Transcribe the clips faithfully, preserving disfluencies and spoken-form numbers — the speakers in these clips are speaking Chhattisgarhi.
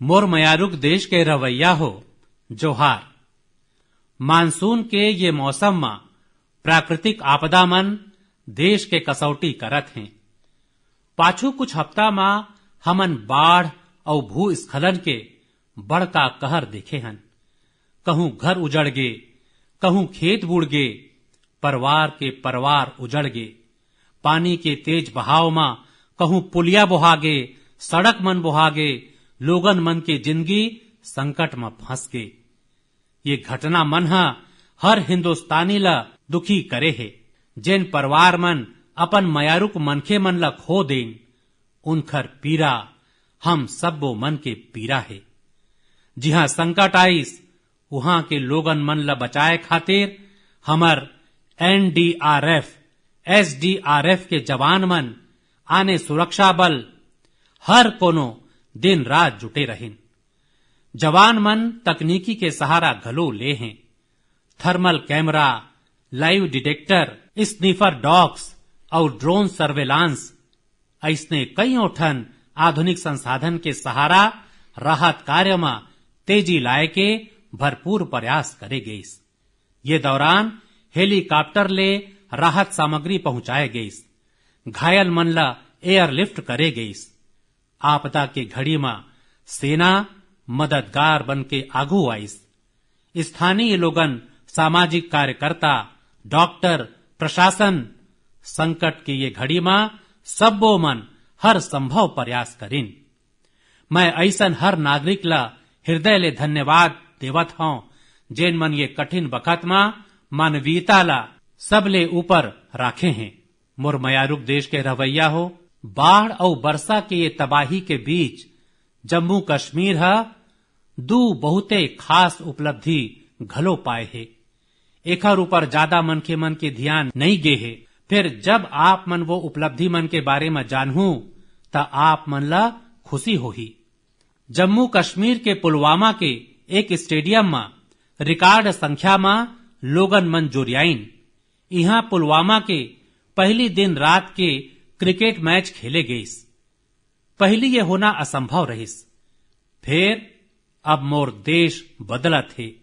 मोर मयारुक देश के रहवैया हो, जोहार। मानसून के ये मौसम म प्राकृतिक आपदा मन देश के कसौटी करत हें। पाछू कुछ हफ्ता म हमन बाढ़ अउ भूस्खलन के बड़का कहर देखे हन। कहूं घर उजड़ गे, कहूं खेत बुड़ गे, परवार के परवार उजड़ गे। पानी के तेज बहाव म कहूं पुलिया बोहा गे, सड़क मन बोहा गे, लोगन मन के जिनगी संकट म फंस गे। ये घटना मन ह हर हिंदुस्तानी ल दुखी करे हे। जेन परवार मन अपन मयारुक मनखे मन ल खो देन, उनखर पीरा हम सब्बो मन के पीरा हे। जिहां संकट आइस, उहां के लोगन मन ल बचाए खातिर हमर एनडीआरएफ, एसडीआरएफ के जवान मन, आने सुरक्षा बल, हर कोनो दिन रात जुटे रहिन। जवान मन तकनीकी के सहारा घलो ले हें। Thermal camera, live detector, sniffer dogs अउ ड्रोन सर्वेलांस, अइसने कइयों ठन आधुनिक संसाधन के सहारा राहत कार्य म तेजी लाए के भरपूर प्रयास करे गइस। ये दौरान हेलीकॉप्टर ले राहत सामग्री पहुंचाए गइस। घायल मन ल एयरलिफ्ट करे गइस। आपदा के घड़ी म सेना मददगार बन के आगू आइस। स्थानीय लोगन, सामाजिक कार्यकर्ता, डॉक्टर, प्रशासन, संकट के ये घड़ी म सब्बो मन हर संभव प्रयास करिन। मैं अइसन हर नागरिक ल हृदय ले धन्यवाद देवत हौं, जेन मन ये कठिन बखत म मानवीयता ल सबले ऊपर राखे हें। मोर मयारुक देश के रहवैया हो, बाढ़ अउ बरसा के ये तबाही के बीच जम्मू कश्मीर ह दू बहुते खास उपलब्धि घलो पाए हे। एखर ऊपर जादा मनखे मन के धियान नइ गे हे। फेर जब आप मन वो उपलब्धि मन के बारे म जानहू, त आप मन ल खुशी होही। जम्मू कश्मीर के पुलवामा के एक स्टेडियम म रिकॉर्ड संख्या म लोगन मन जोरियाइन। इहां पुलवामा के पहली दिन रात के क्रिकेट मैच खेले गइस। पहली ये होना असंभव रहिस। फेर अब मोर देश बदलत हे।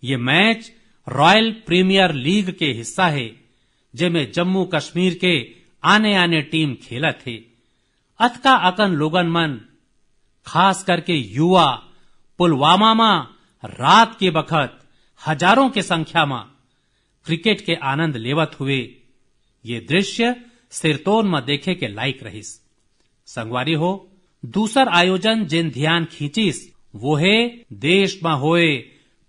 ये मैच रॉयल प्रीमियर लीग के हिस्सा हे, जेमे जम्मू कश्मीर के आने-आने टीम खेलत हे। अतका अकन लोगन मन, खास करके युवा, पुलवामा म रात के बखत हजारों के संख्या म क्रिकेट के आनंद लेवत हुए ये दृश्य सिरतोन म देखे के लायक रहिस। संगवारी हो, दूसर आयोजन जेन ध्यान खींचिस, वो हे देश म होए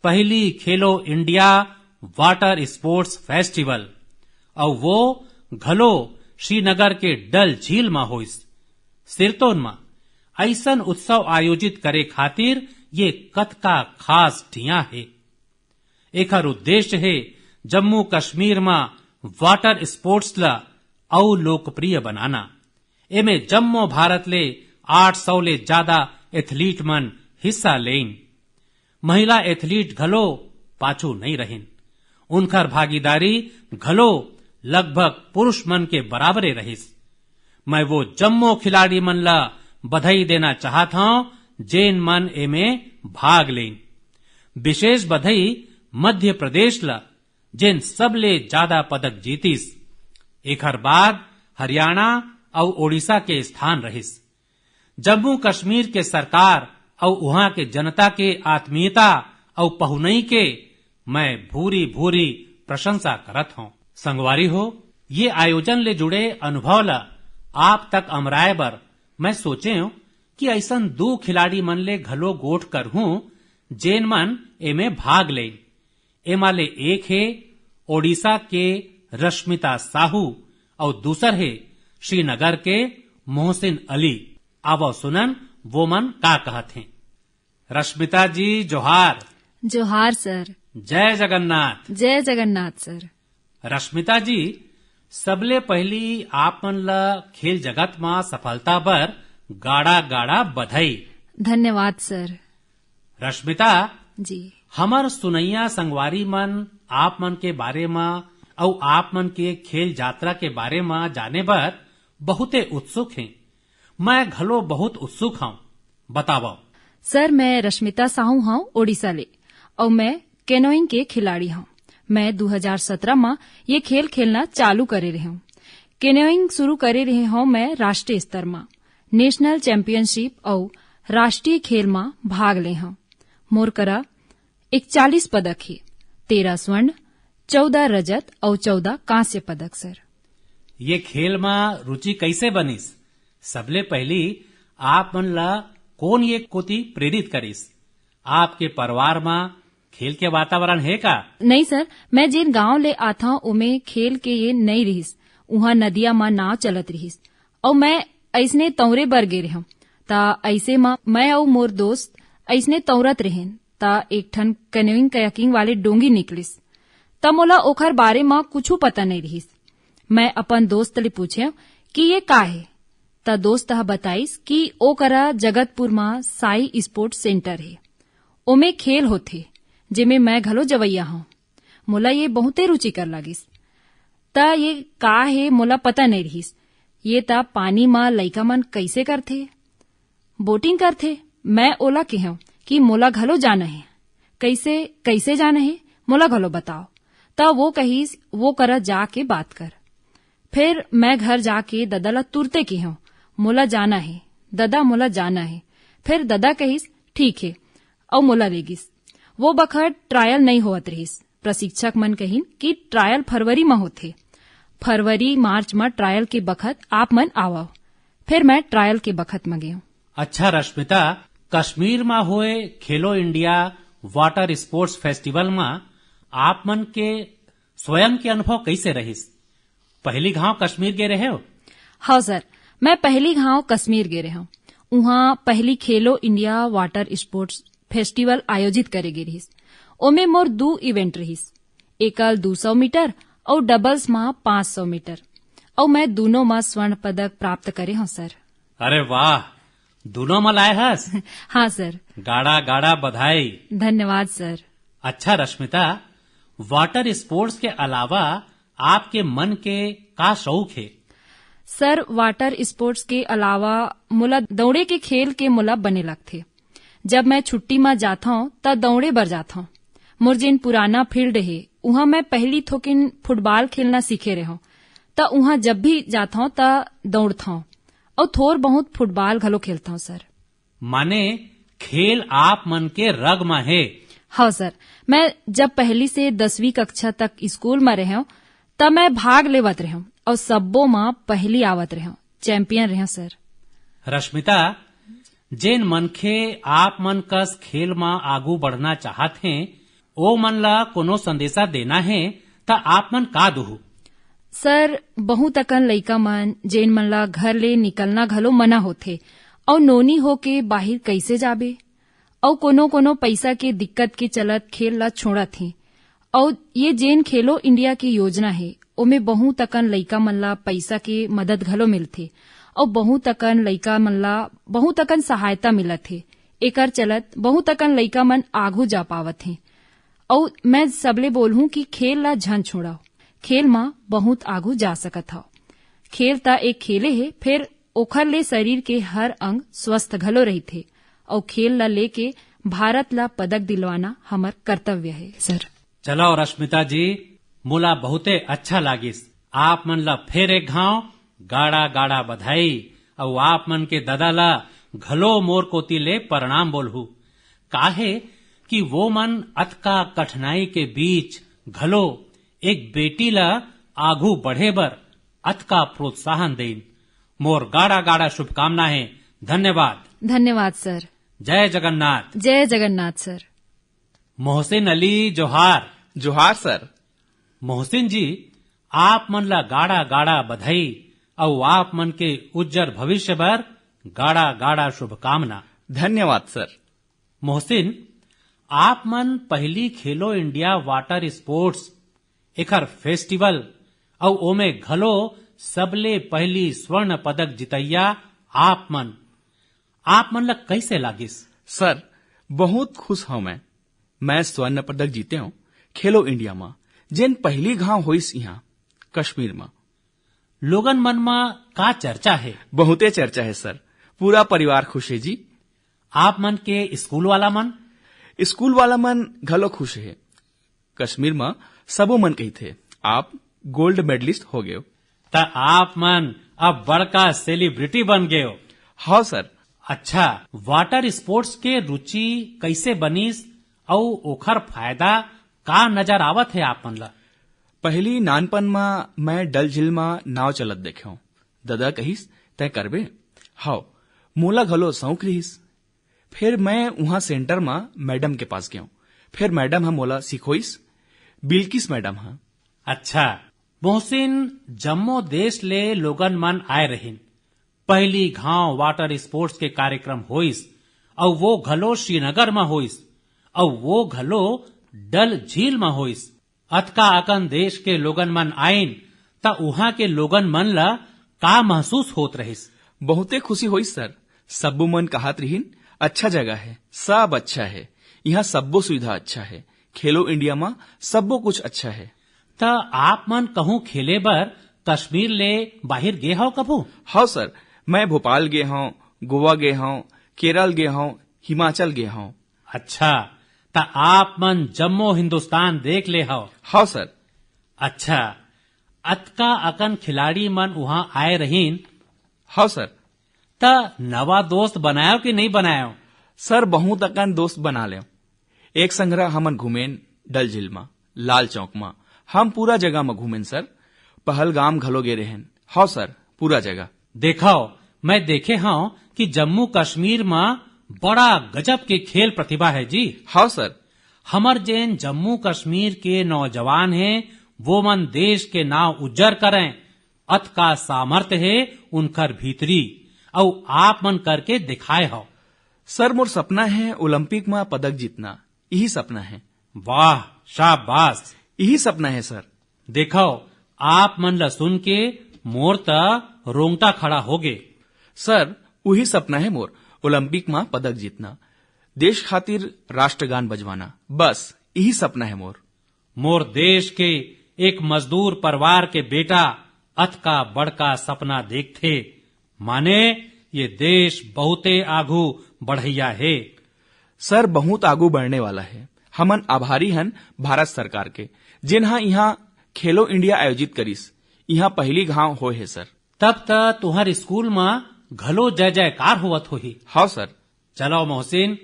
पहली खेलो इंडिया वाटर स्पोर्ट्स फेस्टिवल, अउ वो घलो श्रीनगर के डल झील म होइस। सिरतोन म अइसन उत्सव आयोजित करे खातिर ये कतका खास ठिया हे। एखर उद्देश्य हे जम्मू कश्मीर म वाटर स्पोर्ट्स ल अउ लोकप्रिय बनाना। एमे जम्मो भारत ले आठ सौ ले जादा एथलीट मन हिस्सा लेइन। महिला एथलीट घलो पाछू नइ रहिन। उनखर भागीदारी घलो लगभग पुरुष मन के बराबरे रहिस। मैं वो जम्मो खिलाड़ी मन ला बधाई देना चाहत हौं, जेन मन एमे भाग लेन। विशेष बधाई मध्य प्रदेश ला, जेन सबले जादा पदक जीतिस। एखर बाद हरियाणा अउ ओडिशा के स्थान रहिस। जम्मू कश्मीर के सरकार अउ उहां के जनता के आत्मीयता अउ पहुनई के मैं भूरी भूरी प्रशंसा करत हौं। संगवारी हो, ये आयोजन ले जुड़े अनुभव ला आप तक अमराए बर मैं सोचेंव कि अइसन दू खिलाड़ी मन ले घलो गोठ करहूं, जेन मन एमे भाग लेन। एमा ले एक हे ओडिशा के रश्मिता साहू अउ दूसर हे श्रीनगर के मोहसिन अली। आवव सुनन, वो मन का कहत हें। रश्मिता जी, जोहार। जोहार सर। जय जगन्नाथ। जय जगन्नाथ सर। रश्मिता जी, सबले पहिली आप मन ल खेल जगत म सफलता बर गाड़ा गाड़ा बधाई। धन्यवाद सर। रश्मिता जी। हमर सुनइया संगवारी मन आप मन के बारे म अउ आप मन के खेल यात्रा के बारे म जाने बर बहुते उत्सुक हें। मैं घलो बहुत उत्सुक हौं। बतावव। सर, मैं रश्मिता साहू हूँ, ओडिशा ले, और मैं कैनोइंग के खिलाड़ी हूँ। मैं दो हज़ार सत्रह में ये खेल खेलना चालू करे रहे हूँ। कैनोइंग शुरू करे रहे हूँ मैं राष्ट्रीय स्तर में, नेशनल चैंपियनशिप और राष्ट्रीय खेल में भाग ले हूँ। मोर करा इकतालीस पदक हे, तेरह स्वर्ण, चौदह रजत और चौदह कांस्य पदक, सर। ये खेल में रुचि कैसे बनिस? सबले पहली आप मन ला कौन ये कोति प्रेरित करिस? आपके परिवार में खेल के वातावरण हे का? नहीं सर, मैं जेन गांव ले आथंव, ओमे खेल के ये नई रिहिस। उहाँ नदिया म नाव चलत रिहिस, अउ मैं अइसने तौरे बर गे रेहेंव। त अइसे म मैं अउ मोर दोस्त अइसने तौरत रेहेन, त एक ठन canoeing kayaking वाले डोंगी निकलिस। त मोला ओखर बारे म कुछू पता नइ रिहिस। मैं अपन दोस्त ले पूछेंव कि ये का हे? त दोस्त ह बताइस कि ओ करा जगतपुर म साई स्पोर्ट्स सेंटर हे, ओमे खेल होथे, जेमे मैं घलो जवइया हंव। मोला ये बहुते रुचिकर लागिस। त ये का हे, मोला पता नइ रिहिस। ये त पानी म लइका मन कइसे करथे, बोटिंग करथे। मैं ओला केहेंव कि मोला घलो जाना हे। कइसे, कइसे जाना हे, मोला घलो बताव। त वो कहिस, वो करा जाके बात कर। फेर मैं घर जाके ददा ला तुरते केहेंव, मोला जाना हे, ददा, मोला जाना हे। फेर ददा कहिस, ठीक हे, अउ मोला लेगिस। वो बखत ट्रायल नइ होवत रिहिस। प्रशिक्षक मन कहिन कि ट्रायल फरवरी म होथे। फरवरी, मार्च म ट्रायल के बखत आप मन आवव। फेर मैं ट्रायल के बखत म गेंव। अच्छा रश्मिता, कश्मीर म होए खेलो इंडिया वाटर स्पोर्ट्स फेस्टिवल म आप मन के स्वयं के अनुभव कइसे रहिस? पहली घांव कश्मीर गे रहेव? हव सर, मैं पहली घांव कश्मीर गे रहेंव। उहाँ पहली खेलो इंडिया वाटर स्पोर्ट्स फेस्टिवल आयोजित करे गे रिहिस। ओमे मोर दू इवेंट रिहिस, एकल दू सौ मीटर अउ डबल्स म पाँच सौ मीटर, अउ मैं दूनों म स्वर्ण पदक प्राप्त करे हंव सर। अरे वाह, दूनों म लाए हस? हाँ सर। गाड़ा गाड़ा बधाई। धन्यवाद सर। अच्छा रश्मिता, वाटर स्पोर्ट्स के अलावा आपके मन के का शौक हे? सर, वाटर स्पोर्ट्स के अलावा मोला दौड़े के खेल के मोला बने लगथे। जब मैं छुट्टी म जाथंव, त दौड़े बर जाथंव। मोर जेन पुराना फील्ड हे, उहाँ मैं पहली थोकिन फुटबॉल खेलना सीखे रहेंव, त उहाँ जब भी जाथंव, त दौड़थंव अउ थोर बहुत फुटबॉल घलो खेलथंव सर। माने खेल आप मन के रग म हे। हव सर, मैं जब पहली से दसवीं कक्षा तक स्कूल म रहेंव, त मैं भाग लेवत रहेंव अउ सब्बो म पहली आवत रहेंव, चैंपियन रहेंव सर। रश्मिता, जेन मनखे आप मन कस खेल म आगू बढ़ना चाहत हें, ओ मन ला कोनो संदेशा देना हे, त आप मन का दुहू? सर, बहुत अकन लइका मन, जेन मन ला घर ले निकलना घलो मना होथे, अउ नोनी होके बाहिर कइसे जाबे? अउ कोनो-कोनो पइसा के दिक्कत के चलत खेल ला छोड़त हें। अउ ये जेन खेलो इंडिया के योजना हे, ओमे बहुत अकन लइका मन ला पइसा के मदद घलो मिलथे, अउ बहुत अकन लइका मन ला बहुत अकन सहायता मिलत हे। एकर चलत बहुत अकन लइका मन आघू जा पावत हें। अउ मैं सबले बोलहूं कि खेल ला झन छोड़व, खेल म बहुत आघू जा सकत हव। खेल त एक खेले हे, फेर ओखर ले शरीर के हर अंग स्वस्थ घलो रहिथे, अउ खेल ला लेके भारत ला पदक दिलवाना हमर कर्तव्य हे सर। चलो रश्मिता जी, मोला बहुते अच्छा लागिस। आप मन ला फेर एक घांव गाड़ा गाड़ा बधाई, अउ आप मन के ददा ला घलो मोर कोति ले प्रणाम बोलहू। काहे कि वो मन अतका कठिनाई के बीच घलो एक बेटी ला आघू बढ़े बर अतका प्रोत्साहन देइन। मोर गाड़ा गाड़ा शुभकामना हे। धन्यवाद। धन्यवाद सर। जय जगन्नाथ। जय जगन्नाथ सर। मोहसिन अली, जोहार। जोहार सर। मोहसिन जी, आप मन ला गाड़ा गाड़ा बधाई अउ आप मन के उज्जर भविष्य बर गाड़ा गाड़ा शुभकामना। धन्यवाद सर। मोहसिन, आप मन पहली खेलो इंडिया वाटर स्पोर्ट्स, एखर फेस्टिवल अउ ओमे घलो सबले पहली स्वर्ण पदक जितइया आप मन, आप मन ला कइसे लागिस? सर, बहुत खुश हंव मैं। मैं स्वर्ण पदक जीते हंव खेलो इंडिया म, जेन पहली घांव होइस इहां कश्मीर म। लोगन मन म का चर्चा हे? बहुते चर्चा हे सर, पूरा परिवार खुश हे जी। आप मन के स्कूल वाला मन? स्कूल वाला मन घलो खुश हे। कश्मीर म सबो मन कहिथे, "आप गोल्ड मेडलिस्ट हो गयो।" त आप मन अब बड़का सेलिब्रिटी बन गयो। हव सर। अच्छा, वाटर स्पोर्ट्स के रुचि कैसे बनिस अउ ओखर फायदा का नजर आवत हे आप मन ला? पहली नानपन म मैं डल झील म नाव चलत देखेंव। ददा कहिस, "तैं करबे?" हव, मोला घलो शौक रिहिस। फिर मैं उहाँ सेंटर म मैडम के पास गेंव। फिर मैडम ह मोला सिखोइस, बिल्किस मैडम ह। अच्छा, मोहसिन, जम्मो देश ले लोगन मन आए रहिन। पहली घांव वाटर स्पोर्ट्स के कार्यक्रम होइस, अउ वो घलो श्रीनगर म होइस, अउ वो घलो डल झील म होइस। अतका अकन देश के लोगन मन आइन, त उहाँ के लोगन मन ला का महसूस होत रहिस? बहुते खुशी होइस सर। सब्बो मन कहत रिहिन, "अच्छा जगह हे, सब अच्छा हे, इहाँ सब्बो सुविधा अच्छा हे, खेलो इंडिया म सब्बो कुछ अच्छा हे।" त आप मन कहूँ खेले बर कश्मीर ले बाहिर गे हव कभू? हव सर, मैं भोपाल गे हव, गोवा गे हव, केरल गे हव, हिमाचल गे हव। अच्छा, त आप मन जम्मो हिंदुस्तान देख ले हव? हव सर। अच्छा, अतका अकन खिलाड़ी मन उहाँ आए रहिन? हव सर। त नवा दोस्त बनायो कि नहीं बनायो? सर, बहुत अकन दोस्त बना लेव। एक संघरा हमन घूमेन डल झील म, लाल चौक म, हम पूरा जगह म घूमेन सर। पहलगाम घलो गे रहेन। हव सर, पूरा जगह। देखव, मैं देखे हव कि जम्मू कश्मीर म बड़ा गजब के खेल प्रतिभा हे जी। हव सर। हमर जेन जम्मू कश्मीर के नौजवान हे, वो मन देश के नाव उज्जर करें, अतका सामर्थ्य हे उनकर भीतरी, अउ आप मन करके दिखाए हव। सर, मोर सपना हे ओलंपिक म पदक जीतना, इही सपना हे। वाह, शाबाश। इही सपना हे सर। देखव, आप मन ला सुन के मोर त रोंगटा खड़ा होगे। सर, उही सपना हे मोर, ओलंपिक म पदक जीतना, देश खातिर राष्ट्रगान बजवाना, बस इही सपना हे मोर। मोर देश के एक मजदूर परिवार के बेटा अतका बड़का सपना देखथे, माने ये देश बहुते आघू बढ़इया हे। सर, बहुत आगू बढ़ने वाला हे। हमन आभारी हन भारत सरकार के, जेन ह इहाँ खेलो इंडिया आयोजित करिस। इहाँ पहली घांव होए हे सर। तब त तुहर स्कूल म घलो जय जयकार होवत होही। हव सर। चलो मोहसिन,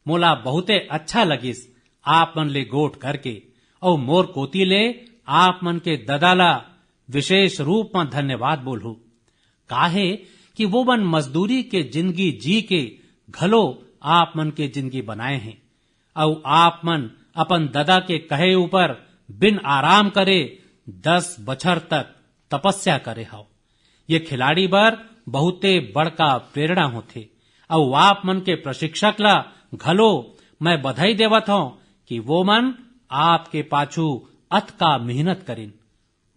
मोला बहुते अच्छा लगिस आप मन ले गोठ करके, अउ मोर कोति ले आप मन के ददा ला विशेष रूप म धन्यवाद बोलहूँ। काहे कि वो मन मजदूरी के जिंदगी जी के घलो आप मन के जिंदगी बनाए हें, अउ आप मन अपन ददा के कहे ऊपर बिन आराम करे दस बछर तक तपस्या करे हव। ये खिलाड़ी बर बहुते बड़का प्रेरणा होथे, अउ आप मन के प्रशिक्षक ला घलो मैं बधाई देवत हव कि वो मन आपके पाछू अतका मेहनत करिन।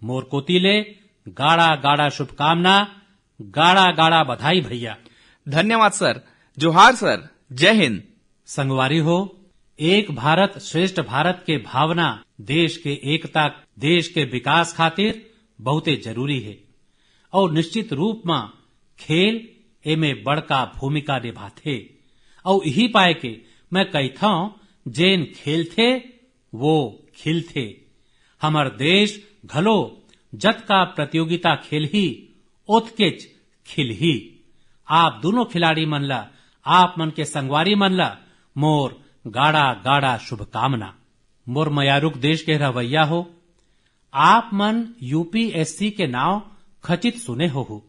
मोर कोति ले गाड़ा गाड़ा शुभकामना, गाड़ा गाड़ा बधाई भैया। धन्यवाद सर। जोहार सर। जय हिंद। संगवारी हो, एक भारत श्रेष्ठ भारत के भावना देश के एकता, देश के विकास खातिर बहुते जरूरी हे। अउ निश्चित रूप म खेल एमे बड़का भूमिका निभाथे। अउ इही पाय के मैं कहिथंव, जेन खेलथे वो खिलथे। हमर देश घलो जतका प्रतियोगिता खेलही, ओतकेच खिलही। आप दूनों खिलाड़ी मन ला, आप मन के संगवारी मन ला मोर गाड़ा गाड़ा शुभकामना। मोर मयारुक देश के रहवैया हो, आप मन यूपीएससी के नाव खचित सुने होहू।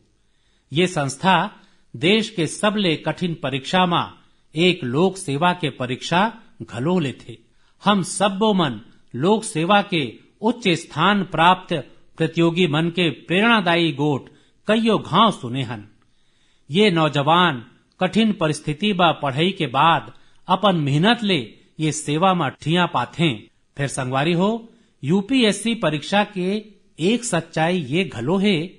ये संस्था देश के सबले कठिन परीक्षा म एक लोक सेवा के परीक्षा घलो लेथे। हम सब्बो मन लोक सेवा के उच्च स्थान प्राप्त प्रतियोगी मन के प्रेरणादायी गोठ कइयो घांव सुने हन। ये नौजवान कठिन परिस्थिति म पढ़ई के बाद अपन मेहनत ले ये सेवा म ठिया पाथें। फेर संगवारी हो, यूपीएससी परीक्षा के एक सच्चाई ये घलो हे,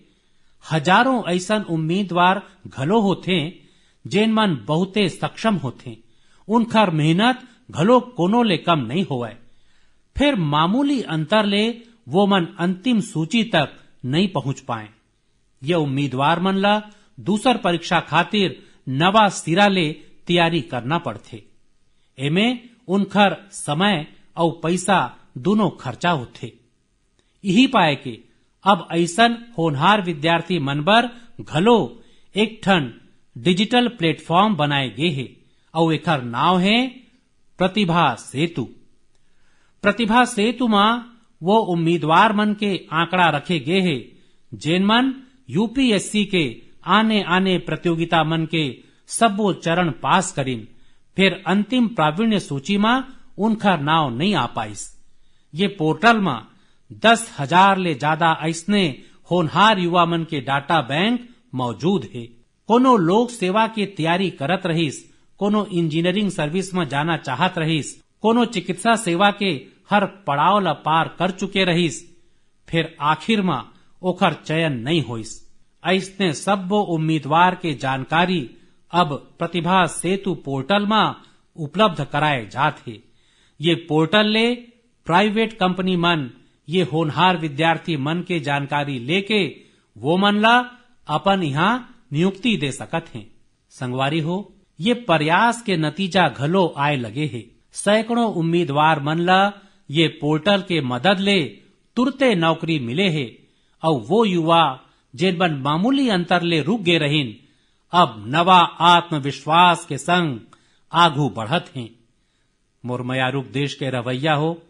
हजारों अइसन उम्मीदवार घलो होथें, जेन मन बहुते सक्षम होथें, उनकर मेहनत घलो कोनो ले कम नइ होवय, फेर मामूली अंतर ले वो मन अंतिम सूची तक नइ पहुंच पाएं। ये उम्मीदवार मन ला दूसर परीक्षा खातिर नवा सिरा ले तैयारी करना पड़थे। एमे उनखर समय अउ पैसा दूनों खर्चा होथे। इही पाय के अब अइसन होनहार विद्यार्थी मन बर घलो एक ठन digital platform बनाए गे हे, अउ एखर नाव हे प्रतिभा सेतु। प्रतिभा सेतु म वो उम्मीदवार मन के आंकड़ा रखे गे हे, जेन मन यूपीएससी के आने-आने प्रतियोगिता मन के सब्बो चरण पास करिन, फेर अंतिम प्रावीण्य सूची म उनखर नाव नइ आ पाइस। ये पोर्टल म दस हजार ले जादा अइसने होनहार युवा मन के डाटा बैंक मौजूद हे। कोनो लोक सेवा के तैयारी करत रहिस, कोनो इंजीनियरिंग सर्विस म जाना चाहत रहिस, कोनो चिकित्सा सेवा के हर पड़ाव ल पार कर चुके रहिस, फेर आखिर म ओखर चयन नइ होइस। अइसने सब्बो उम्मीदवार के जानकारी अब प्रतिभा सेतु पोर्टल म उपलब्ध कराए जात हे। ये पोर्टल ले प्राइवेट कंपनी मन ये होनहार विद्यार्थी मन के जानकारी लेके वो मन ला अपन इहां नियुक्ति दे सकत हें। संगवारी हो, ये प्रयास के नतीजा घलो आए लगे हे। सैकड़ों उम्मीदवार मन ला ये पोर्टल के मदद ले तुरते नौकरी मिले हे, अउ वो युवा जेन मन मामूली अंतर ले रुक गे रहिन, अब नवा आत्मविश्वास के संग आगू बढ़त हें। मोर मयारूप देश के रहवैया हो,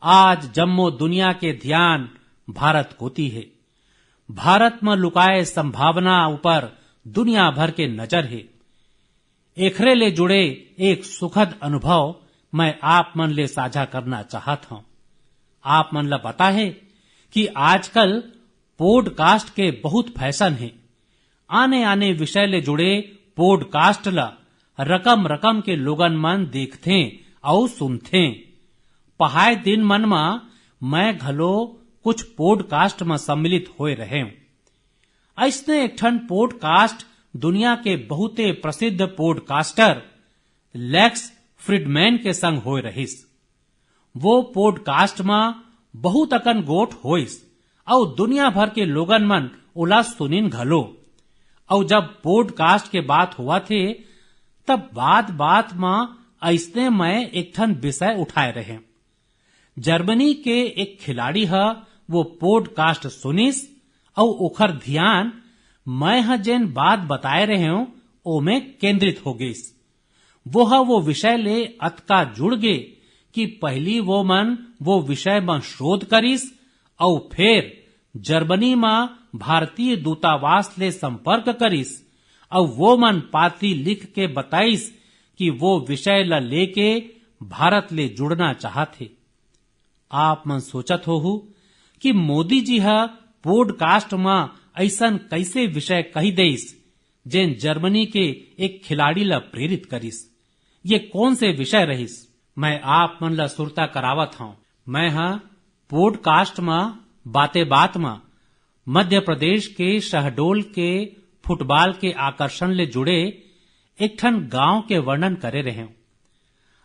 आज जम्मो दुनिया के ध्यान भारत कोति हे। भारत म लुकाए संभावना ऊपर दुनिया भर के नजर हे। एखरे ले जुड़े एक सुखद अनुभव मैं आप मन ले साझा करना चाहत हंव। आप मन ला पता हे कि आजकल पॉडकास्ट के बहुत फैशन हे। आने-आने विषय ले जुड़े पॉडकास्ट ल रकम-रकम के लोगन मन देखथें अउ सुनथें। पहाय दिन मन म मैं घलो कुछ पॉडकास्ट म सम्मिलित होए रहेंव। अइसने एक ठन पॉडकास्ट दुनिया के बहुते प्रसिद्ध पॉडकास्टर लेक्स फ्रिडमैन के संग होए रहिस। वो पॉडकास्ट म बहुत अकन गोठ होइस, अउ दुनिया भर के लोगन मन ओला सुनिन घलो। अउ जब पॉडकास्ट के बात होवत हे, तब बात-बात म अइसने मैं एक ठन विषय उठाए रहेंव। जर्मनी के एक खिलाड़ी ह वो पॉडकास्ट सुनिस, अउ ओखर ध्यान मैं ह जेन बात बताए रहेंव, ओमे केंद्रित हो गइस। वो ह वो विषय ले अतका जुड़ गे कि पहिली वो मन वो विषय म शोध करिस, अउ फेर जर्मनी म भारतीय दूतावास ले संपर्क करिस, अउ वो मन पाती लिख के बताइस कि वो विषय ल लेके भारत ले जुड़ना चाहत हे। आप मन सोचत होहू कि मोदी जी ह पॉडकास्ट म अइसन कइसे विषय कहि देइस, जेन जर्मनी के एक खिलाड़ी ल प्रेरित करिस। ये कौन से विषय रहिस? मैं आप मन ल सुरता करावत हंव। मैं ह पॉडकास्ट म बाते बात म मध्य प्रदेश के शहडोल के फुटबॉल के आकर्षण ले जुड़े एक ठन गांव के वर्णन करे रहेंव।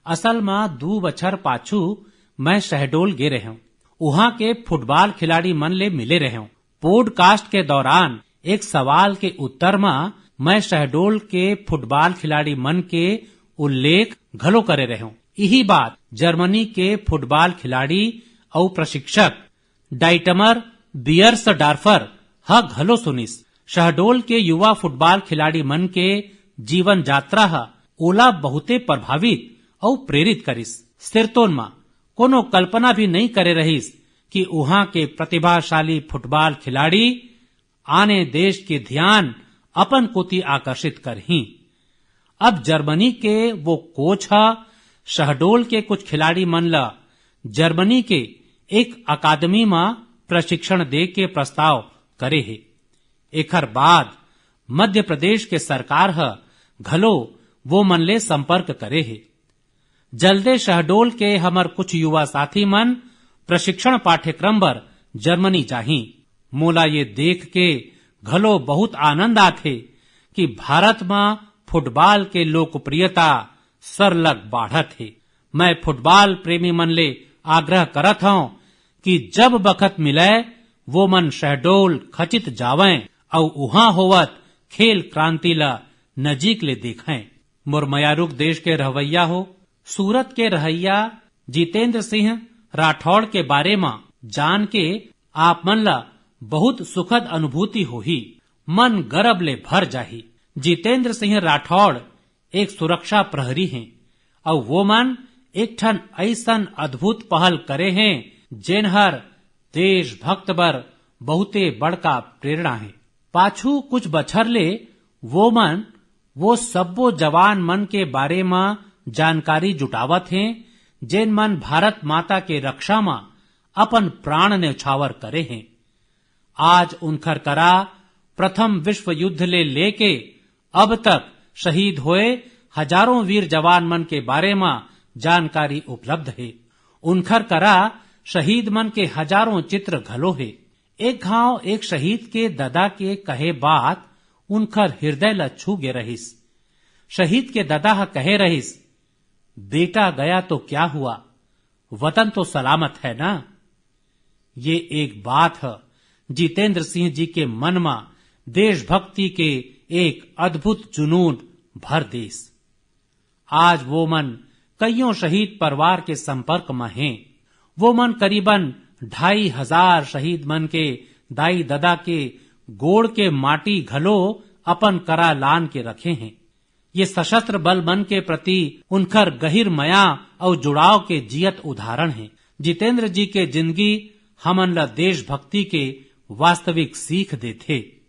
असल म दू बछर पाछू मैं शहडोल गे रहेंव। उहां के फुटबॉल खिलाड़ी मन ले मिले रहेंव। पॉडकास्ट के दौरान एक सवाल के उत्तर म मैं शहडोल के फुटबॉल खिलाड़ी मन के उल्लेख घलो करे रहेंव। इही बात जर्मनी के फुटबॉल खिलाड़ी अउ प्रशिक्षक डाइटमर बियर्सडार्फर ह घलो सुनिस। शहडोल के युवा फुटबॉल खिलाड़ी मन के जीवन यात्रा ह ओला बहुते प्रभावित अउ प्रेरित करिस। सिरतोन म कोनो कल्पना भी नइ करे रहिस कि उहां के प्रतिभाशाली फुटबॉल खिलाड़ी आने देश के ध्यान अपन कोति आकर्षित करही। अब जर्मनी के वो कोच ह शहडोल के कुछ खिलाड़ी मन ल जर्मनी के एक अकादमी म प्रशिक्षण दे के प्रस्ताव करे हे। एखर बाद मध्य प्रदेश के सरकार ह घलो वो मन ले संपर्क करे हे। जल्दे शहडोल के हमर कुछ युवा साथी मन प्रशिक्षण पाठ्यक्रम बर जर्मनी जाही। मोला ये देख के घलो बहुत आनंद आथे कि भारत म फुटबॉल के लोकप्रियता सरलग बाढ़त हे। मैं फुटबॉल प्रेमी मन ले आग्रह करत हंव कि जब बखत मिलय, वो मन शहडोल खचित जावंय अउ उहां होवत खेल क्रांति ल नजीक ले देखंय। मोर मयारुक देश के रहवैया हो, सूरत के रहैया जितेंद्र सिंह राठौड़ के बारे म जान के आप मन ला बहुत सुखद अनुभूति होही। मन गरब ले भर जाही। जितेंद्र सिंह राठौड़ एक सुरक्षा प्रहरी हे, अउ वो मन एक ठन अइसन अद्भुत पहल करे हे, जेन हर देशभक्त बर बहुते बड़का प्रेरणा हे। पाछू कुछ बछर ले वो मन वो सब्बो जवान मन के बारे म जानकारी जुटावत हे, जेन मन भारत माता के रक्षा म अपन प्राण न्यौछावर करे हे। आज उनखर करा प्रथम विश्व युद्ध ले लेके अब तक शहीद होए हजारों वीर जवान मन के बारे म जानकारी उपलब्ध हे। उनखर करा शहीद मन के हजारों चित्र घलो हे। एक घांव एक शहीद के ददा के कहे बात उनखर हृदय ल छू गे रहिस। शहीद के ददा ह कहे रहिस, "बेटा गया तो क्या हुआ, वतन तो सलामत है ना।" ये एक बात ह, जितेंद्र सिंह जी के मन म देशभक्ति के एक अद्भुत जुनून भर देस। आज वो मन कइयों शहीद परिवार के संपर्क म हें। वो मन करीबन ढाई हजार शहीद मन के दाई ददा के गोड़ के माटी घलो अपन करा लान के रखे हें। ये सशस्त्र बल मन के प्रति उनखर गहिर मया अउ जुड़ाव के जियत उदाहरण हे। जितेंद्र जी के जिंदगी हमन ल देशभक्ति के वास्तविक सीख देथे।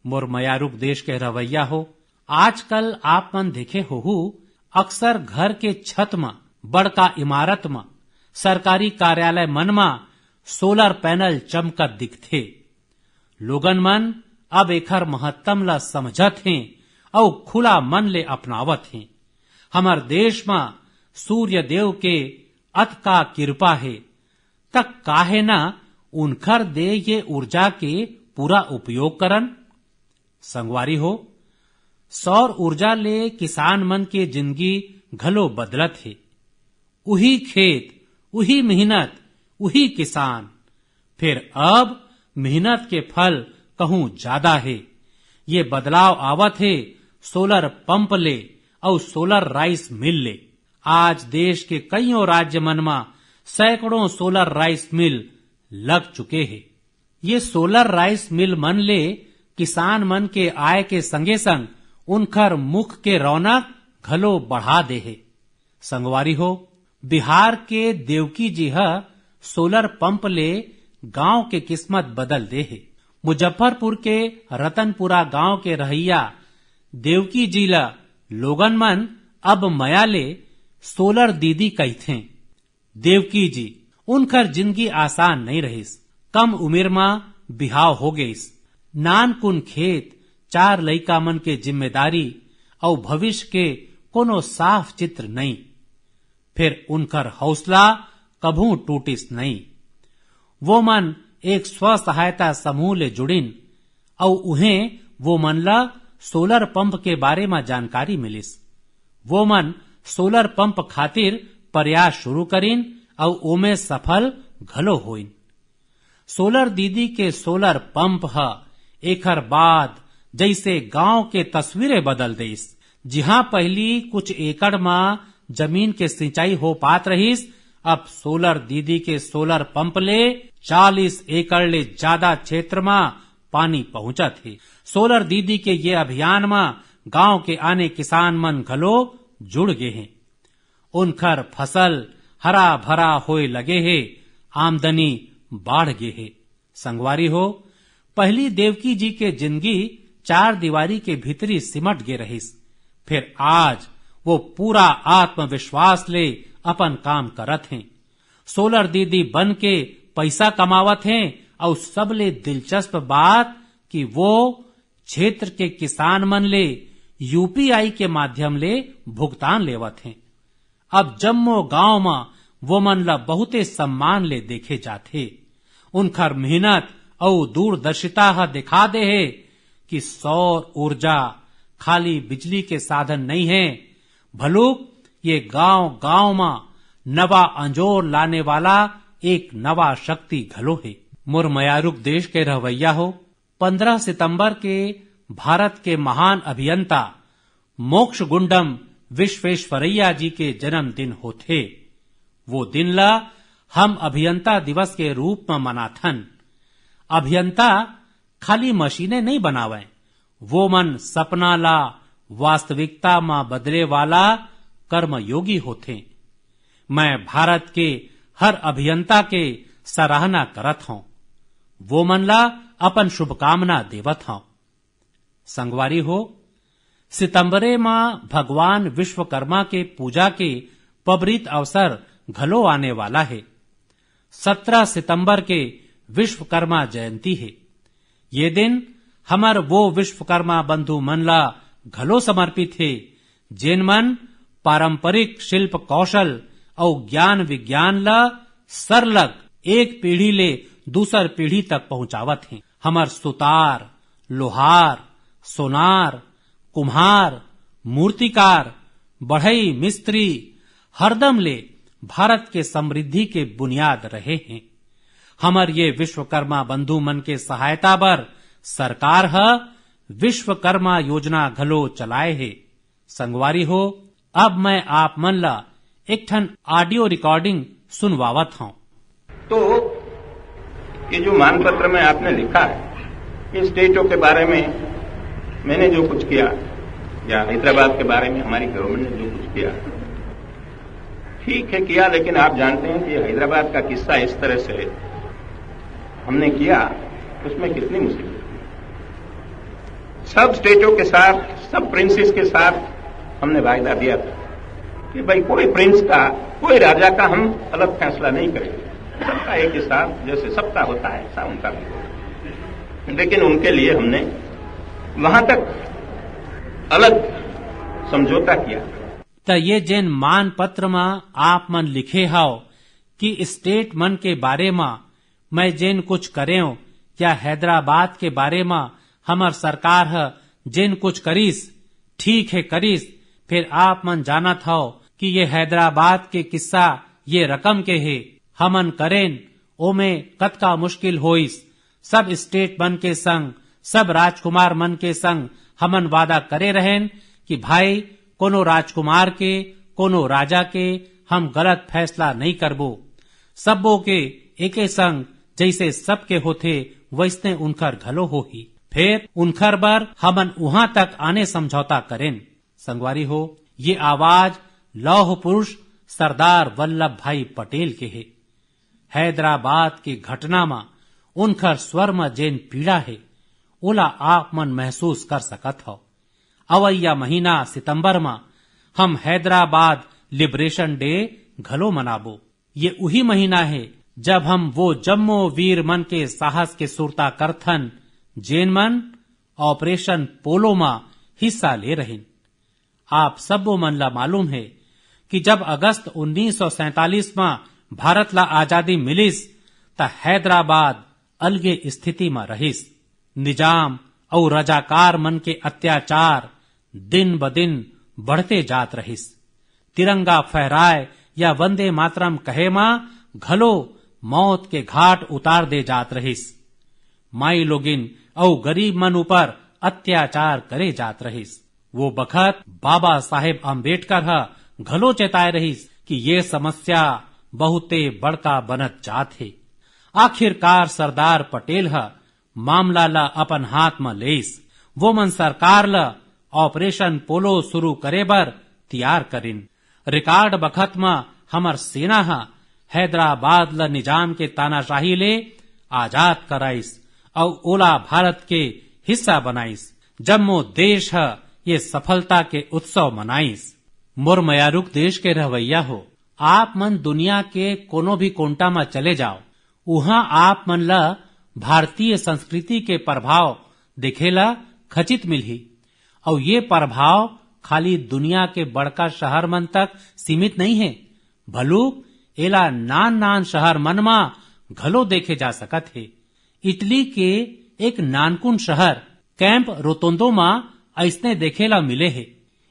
मोर मयारुक देश के रवैया हो, आजकल आप मन देखे होहू, अक्सर घर के छत म, बड़का इमारत म, सरकारी कार्यालय मन म सोलर पैनल चमकत दिखथे। लोगन मन अब एखर महत्तम ल समझत हें अउ खुला मन ले अपनावत हें। हमर देश म सूर्य देव के अतका किरपा हे, त काहे न उनखर दे ये ऊर्जा के पूरा उपयोग करन? संगवारी हो, सौर ऊर्जा ले किसान मन के जिनगी घलो बदलत हे। उही खेत, उही मेहनत, उही किसान, फेर अब मेहनत के फल कहूं जादा हे। ये बदलाव आवत हे सोलर पंप ले अउ सोलर राइस मिल ले। आज देश के कइयों राज्य मन म सैकड़ों सोलर राइस मिल लग चुके हे। ये सोलर राइस मिल मन ले किसान मन के आय के संगे संग उनखर मुख के रौनक घलो बढ़ा दे हे। संगवारी हो, बिहार के देवकी जी ह सोलर पंप ले गांव के किस्मत बदल दे हे। मुजफ्फरपुर के रतनपुरा गांव के रहइया देवकी जी ल लोगन मन अब मया ले सोलर दीदी कहिथें। देवकी जी, उनखर जिनगी आसान नइ रहिस। कम उमिर म बिहाव हो गइस। नानकुन खेत, चार लइका मन के जिम्मेदारी अउ भविष्य के कोनो साफ चित्र नइ। फेर उनखर हौसला कभू टूटिस नइ। वो मन एक स्व सहायता समूह ले जुड़िन अउ उहें वो मन ल सोलर पंप के बारे म जानकारी मिलिस। वो मन सोलर पंप खातिर प्रयास शुरू करिन अउ ओमे सफल घलो होइन। सोलर दीदी के सोलर पंप ह एखर बाद जइसे गांव के तस्वीरें बदल देइस। जिहां पहिली कुछ एकड़ म जमीन के सिंचाई हो पात रहिस, अब सोलर दीदी के सोलर पंप ले चालीस एकड़ ले जादा क्षेत्र म पानी पहुंचत हे। सोलर दीदी के ये अभियान म गांव के आने किसान मन घलो जुड़ गे हें। उनखर फसल हरा भरा होए लगे हे, आमदनी बाढ़ गे हे। संगवारी हो, पहिली देवकी जी के जिनगी चार दीवारी के भीतरी सिमट गे रहिस, फेर आज वो पूरा आत्मविश्वास ले अपन काम करत हें। सोलर दीदी बन के पइसा कमावत हें अउ सबले दिलचस्प बात कि वो क्षेत्र के किसान मन ले यूपीआई के माध्यम ले भुगतान लेवत हें। अब जम्मो गांव म वो मन ल बहुते सम्मान ले देखे जाथे। उनखर मेहनत अउ दूरदर्शिता ह दिखा दे हे कि सौर ऊर्जा खाली बिजली के साधन नइ हे, भलुक ये गांव-गांव म नवा अंजोर लाने वाला एक नवा शक्ति घलो हे। मोर मयारुक देश के रहवैया हो, पंद्रह सितंबर के भारत के महान अभियंता मोक्षगुंडम विश्वेश्वरैया जी के जन्मदिन होथे। वो दिन ला हम अभियंता दिवस के रूप म मनाथन। अभियंता खाली मशीने नइ बनावय, वो मन सपना ला वास्तविकता म बदले वाला कर्मयोगी होथे। मैं भारत के हर अभियंता के सराहना करत हौं। वो मन ला अपन शुभकामना देवत हौं। संगवारी हो, सितंबरे म भगवान विश्वकर्मा के पूजा के पबरित अवसर घलो आने वाला हे। सत्रह सितंबर के विश्वकर्मा जयंती हे। ये दिन हमर वो विश्वकर्मा बंधु मन ला घलो समर्पित हे, जेन मन पारंपरिक शिल्प कौशल अउ ज्ञान विज्ञान ला सरलग एक पीढ़ी ले दूसर पीढ़ी तक पहुंचावत हें। हमर सुतार, लोहार, सोनार, कुम्हार, मूर्तिकार, बढ़ई मिस्त्री हरदम ले भारत के समृद्धि के बुनियाद रहे हें। हमर ये विश्वकर्मा बंधु मन के सहायता बर सरकार ह विश्वकर्मा योजना घलो चलाए हे। संगवारी हो, अब मैं आप मन ला एक ठन audio recording सुनवावत हौं। तो ये जो मान पत्र में आपने लिखा है, ये स्टेटों के बारे में मैंने जो कुछ किया या हैदराबाद के बारे में हमारी गवर्नमेंट ने जो कुछ किया, ठीक है किया, लेकिन आप जानते हैं कि हैदराबाद का किस्सा इस तरह से हमने किया, उसमें कितनी मुसीबत थी। सब स्टेटों के साथ, सब प्रिंसेस के साथ हमने वायदा दिया था कि भाई, कोई प्रिंस का, कोई राजा का हम अलग फैसला नहीं करेंगे, सबका एक हिसाब जैसे सबका होता है, ऐसा उनका भी होगा। लेकिन उनके लिए हमने वहां तक अलग समझौता किया। त ये जेन मान पत्र म आप मन लिखे हव कि स्टेट मन के बारे म मैं जेन कुछ करेंव या हैदराबाद के बारे म हमर सरकार ह जेन कुछ करिस, ठीक हे करिस, फेर आप मन जानत हव कि ये हैदराबाद के किस्सा ये रकम के हे। हमन करेन, ओमे कतका मुश्किल होइस। सब स्टेट मन के संग, सब राजकुमार मन के संग हमन वादा करे रहेन कि भाई, कोनो राजकुमार के, कोनो राजा के हम गलत फैसला नइ करबो। सब्बो के एके संग जइसे सबके होथे, वइसने उनकर घलो होही। फेर उनकर बर हमन उहां तक आने समझौता करेन। संगवारी हो, ये आवाज लौह पुरुष सरदार वल्लभ भाई पटेल के हे। हैदराबाद के घटना म उनकर स्वर म जेन पीड़ा हे, ओला आप मन महसूस कर सकत हव। अवइया महीना सितंबर म हम हैदराबाद लिबरेशन डे घलो मनाबो। ये उही महीना हे, जब हम वो जम्मो वीर मन के साहस के सुरता करथन, जेन मन ऑपरेशन पोलो म हिस्सा ले रहिन। आप सब्बो मन ला मालूम हे कि जब अगस्त उन्नीस सौ सैंतालीस म भारत ला आजादी मिलिस, त हैदराबाद अलगे स्थिति म रहिस। निजाम अउ रजाकार मन के अत्याचार दिन ब दिन बढ़ते जात रहिस। तिरंगा फहराए या वंदे मातरम कहे म घलो मौत के घाट उतार दे जात रहिस। माई लोगिन अउ गरीब मन ऊपर अत्याचार करे जात रहिस। वो बखत बाबा साहेब अंबेडकर ह घलो चेताए रहिस कि ये समस्या बहुते बड़का बनत जात हे। आखिरकार सरदार पटेल ह मामला ल अपन हाथ म लेइस। वो मन सरकार ल ऑपरेशन पोलो शुरू करे बर तियार करिन। रिकॉर्ड बखत म हमर सेना ह हैदराबाद ल निजाम के तानाशाही ले आजाद कराइस अउ ओला भारत के हिस्सा बनाइस। जम्मो देश ह ये सफलता के उत्सव मनाइस। मोर मयारुक देश के रहवैया हो, आप मन दुनिया के कोनो भी कोंटा म चले जाव, उहां आप मन ल भारतीय संस्कृति के प्रभाव देखे ल खचित मिलही। अउ ये प्रभाव खाली दुनिया के बड़का शहर मन तक सीमित नइ हे, भलुक एला नान-नान शहर मन म घलो देखे जा सकत हे। इटली के एक नानकुन शहर कैंप रोतोंदो म अइसने देखे ल मिले हे।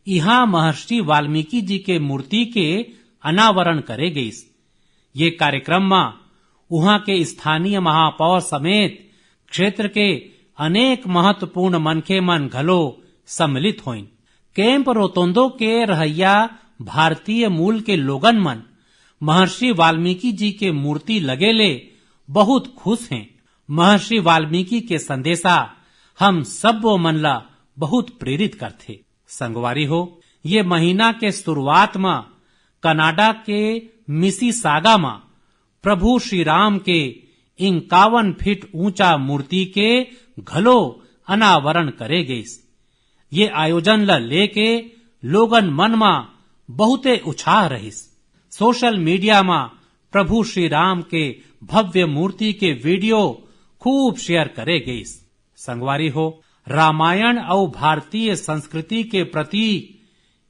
इहां महर्षि वाल्मीकि जी के मूर्ति के अनावरण करे गइस। ये कार्यक्रम म उहां के स्थानीय महापौर समेत क्षेत्र के अनेक महत्वपूर्ण मनखे मन घलो सम्मिलित होइन। कैंप रोतोंदो के रहइया भारतीय मूल के लोगन मन महर्षि वाल्मीकि जी के मूर्ति लगे ले बहुत खुश हें। महर्षि वाल्मीकि के संदेशा हम सब्बो मन ला बहुत प्रेरित करथे। संगवारी हो, ये महीना के शुरुआत म कनाडा के मिसिसागा म प्रभु श्री राम के इक्यावन फीट ऊंचा मूर्ति के घलो अनावरण करे गइस। ये आयोजन ल लेके लोगन मन म बहुते उत्साह रहिस। सोशल मीडिया म प्रभु श्री राम के भव्य मूर्ति के वीडियो खूब शेयर करे गइस। संगवारी हो, रामायण अउ भारतीय संस्कृति के प्रति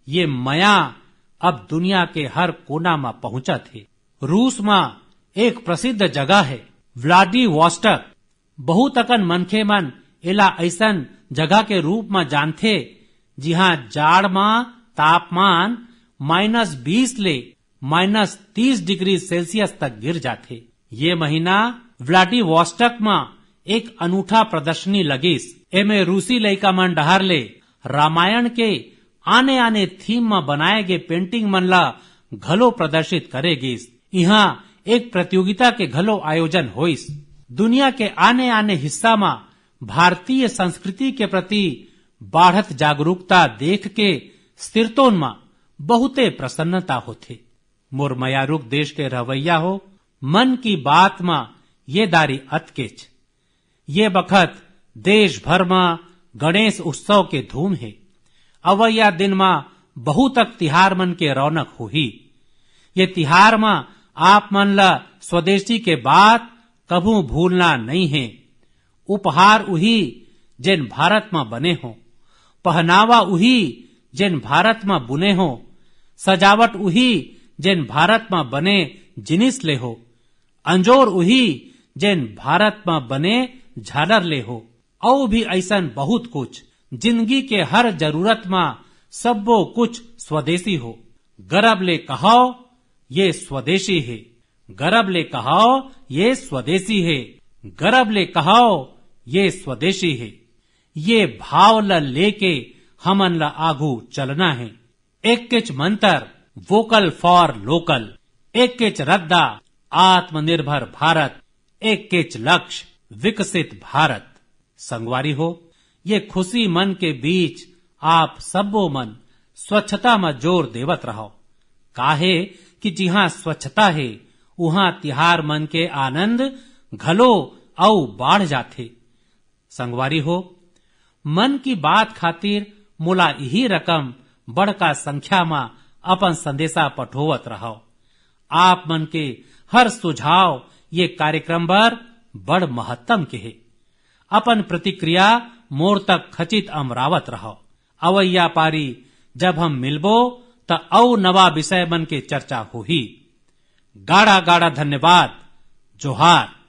ये मया अब दुनिया के हर कोना म पहुंचत हे। रूस म एक प्रसिद्ध जगह हे व्लादिवोस्टक। बहुत अकन मनखे मन एला अइसन जगह के रूप म जानथे, जिहां जाड़ म तापमान माइनस बीस ले माइनस तीस डिग्री सेल्सियस तक गिर जाथे। ये महीना व्लादिवोस्टक म एक अनूठा प्रदर्शनी लगिस। एमे रूसी लइका मन डहार ले रामायण के आने-आने थीम म बनाए गे पेंटिंग मन ला घलो प्रदर्शित करे गिस। इहां एक प्रतियोगिता के घलो आयोजन होइस। दुनिया के आने-आने हिस्सा म भारतीय संस्कृति के प्रति बाढ़त जागरूकता देख के सिरतोन म बहुते प्रसन्नता होथे। मोर मयारुक देश के रहवैया हो, मन की बात म ये दारी अतकेच। ये बखत देश भर म गणेश उत्सव के धूम हे। अवइया दिन म बहुतक तिहार मन के रौनक होही। ये तिहार म आप मन ल स्वदेशी के बात कभू भूलना नइ हे। उपहार उही, जेन भारत म बने हो। पहनावा उही, जेन भारत म बुने हो। सजावट उही, जेन भारत म बने जिनिस ले हो। अंजोर उही, जेन भारत म बने झालर ले हो। अउ भी अइसन बहुत कुछ। जिंदगी के हर जरूरत म सब्बो कुछ स्वदेशी हो। गरब ले कहव, ये स्वदेशी हे। गरब ले कहव, ये स्वदेशी हे। गरब ले कहव, ये स्वदेशी हे। ये भाव ल लेके हमन ल आगू चलना हे। एकेच मंतर, vocal for local। एकेच रद्दा, आत्मनिर्भर भारत। एकेच लक्ष्य, विकसित भारत। संगवारी हो, ये खुशी मन के बीच आप सब्बो मन स्वच्छता म जोर देवत रहव। काहे कि जिहां स्वच्छता हे, उहां तिहार मन के आनंद घलो अउ बाढ़ जाथे। संगवारी हो, मन की बात खातिर मोला इही रकम बड़का संख्या म अपन संदेशा पठोवत रहव। आप मन के हर सुझाव ये कार्यक्रम बर बड़ महत्तम के हे। अपन प्रतिक्रिया मोर तक खचित अमरावत रहव। अवइया पारी जब हम मिलबो, त अउ नवा विषय मन के चर्चा होही। गाड़ा गाड़ा धन्यवाद। जोहार।